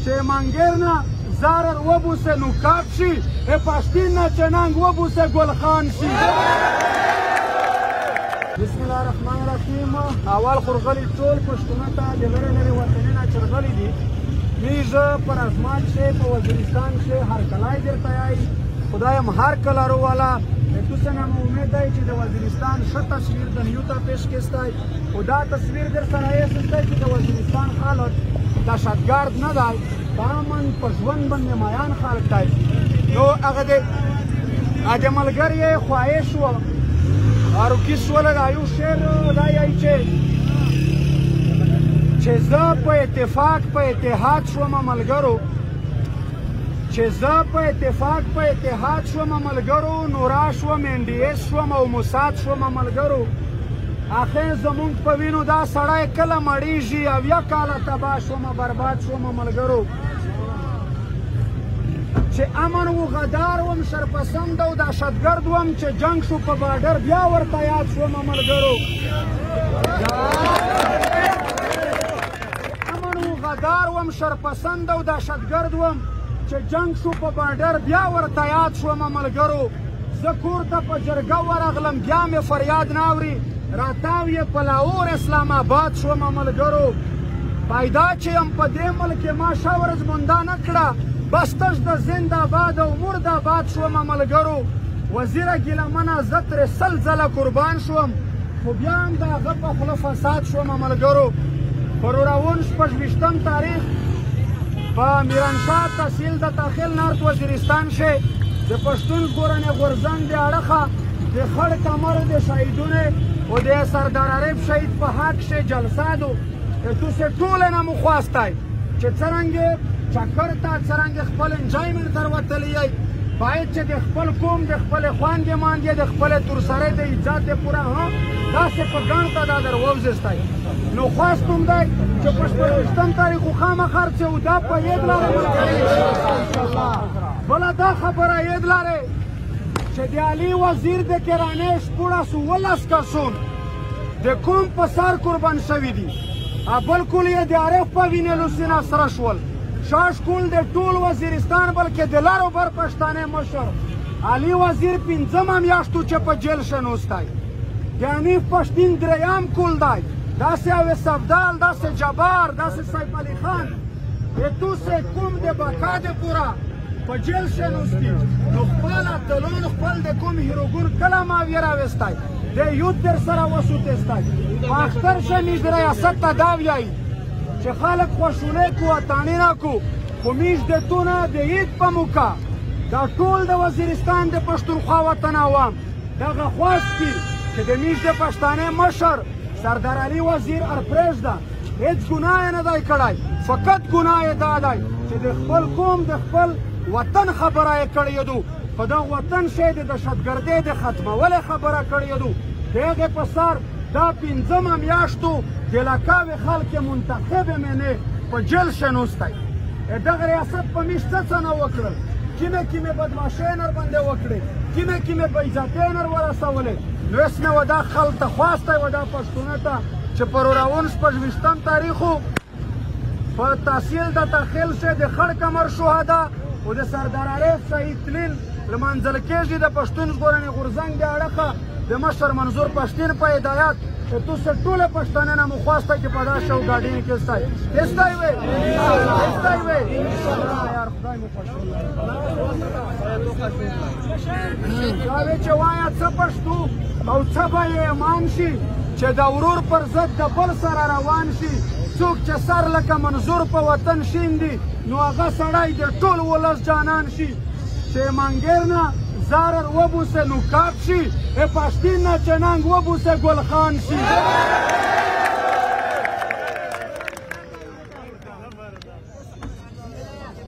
چې منګیر نه زارر وبوسه نو کاپ شي، پښتین نه چې ننګ وبوسه ګل خان شي. بسم الله الرحمن الرحیم. اول خورغلي ټول پښتونه ته د لرې لرې وطنې نه چې رغلي دي، میږ پر ازمان کښې په وزیرستان کښې هرکلی درته یایي. خدای هم هر کله رواله توسه نه مو امید دی چې د وزیرستان ښه تصویر د نیو ته پیش کېستی، خو دا تصویر در سره ایسستی چې د وزیرستان خلک دهشتګرد نه دی، په امن په ژوند باندې میان خلک دی. نو هغه د ملګري یې خواهش و اروکي سوله دا یو شعر دا یایي چې زه په اتفاق په اتحاد شوم ملګرو، چې زه په اتفاق په اتحاد شوم ملګرو، نو را شوم این ډي اس شوم او موساد شوم ملګرو. اخر زمونږ په وینو دا سړی کله مړیږي، 70 کاله تباه شوم برباد شوم ملګرو. چې امن و غدار وم، شرپسند او دهشتګرد وم، چې جنګ شو په بارډر بیا ورته یاد شوم ملګرو. امن و غدار وم، شرپسند او دهشتګرد وم، چې جنګ شو په بارډر بیا ورته یاد شوم ملګرو. زه کور ته په جرګه ورغلم بیا مې فریاد نه اوري، راتاو یې په لاهور اسلام آباد شوم ملګرو. پیدا چې یم په دې ملک کې ما ښه ورځ مونده نه کړه، بس تش د زنده آباد او مرد آباد شوم ملګرو. وزیره ګیله منه زه ترې 100 ځله قربان شوم، خو بیا هم د هغه په خوله فساد شوم ملګرو. پر روان 26 تاریخ په میرانشاه تحصیل د تاخیل نارت وزیرستان کښې د پښتون ژغورنې غورځنګ د اړخه د خړ کمر د شهیدونو او د سردار عارف شهید په حق کښې جلسه دو. تاسې ټوله نه مو خواستی چې څرنګه چکر ته څرنګه خپل انجایمنټ تر وتلی یئ، باید چې د خپل قوم د خپلې خوندې ماندې د خپلې تورسرې د عزت د پوره داسې په ګڼ ته دا در ووځستی. نو خواست هم دی چې په 26 تاریخ خو خامخا څه و دا په عید لارې ملګري. بله دا خبره عید لارې چې د علي وزیر د کرانې 16 کسون د کوم په سر قربان شوي دي، بالکل یې د عارف په وینې لوسینه سره شول. شاش کول د ټول وزیرستان بلکې د لر او بر پښتانه مشر علي وزیر 5 میاشتو چې په جیل کښې نوستی، د حنیف پښتین 3 کول دی، داسې اویس ابدال، داسې جبار، داسې سیف علي خان توسې کوم د بقا د پوره په جیل کښې نوستي. نو خپل اتلون خپل د کوم هیروګون کله ماویه راویستی، د یوت در سره وسوتېستی. په اختر کښې میږ ریاست ته دا ویایي چې خلک خوشولې کو اتاڼې نه کو، خو میږ د تونه د عید په موقع دا ټول د وزیرستان د پښتونخوا وطن عوام دغه خواست کي چې د میږ د پښتانه مشر سردار علي وزیر ارپرېږده، هېڅ ګناه یې نه دی کړی، فقط ګناه یې دا دی چې د خپل قوم د خپل وطن خبره یې کړې دو، په دغه وطن کښې د دهشتګردۍ د ختمولو خبره کړې دو. د هغې په سر دا 5 میاشتو د لکاوې خلک منتخب مینې په جیل کښې نوستی. دغه ریاست په میږ څه څه نه وکړل، کیمې کیمې بدماشۍ نر باندې وکړې، کیمې کیمې بېعزتۍ نر ورسولې. نو اوس مې ودا خلک ته خواستی ودا پښتونه ته چې پر روان 26 تاریخ په تحصیل د تاخیل کښې د خړ کمر شهدا او د سردار عارف شهید تلین لمانځل کېږي د پښتون ژغورنې غورځنګ د اړخه د مشر منظور پښتین په هدایت. تاسو ټوله پښتانه نه مو خواسته چې په دا شو ګاډي کې ستای استای وي استای وي. یار خدای مو خوشحاله دا چې وایا څه پښتو او څه به یې ایمان شي چې د ورور پر ضد د بل سره روان شي. څوک چې سر لکه منظور په وطن شیندي نو هغه سړی د ټول ولس جانان شي. چې منګیر نه زارر وبوسه نو کاپ شي، پښتین نه چې ننګ وبوسه ګل خان شي.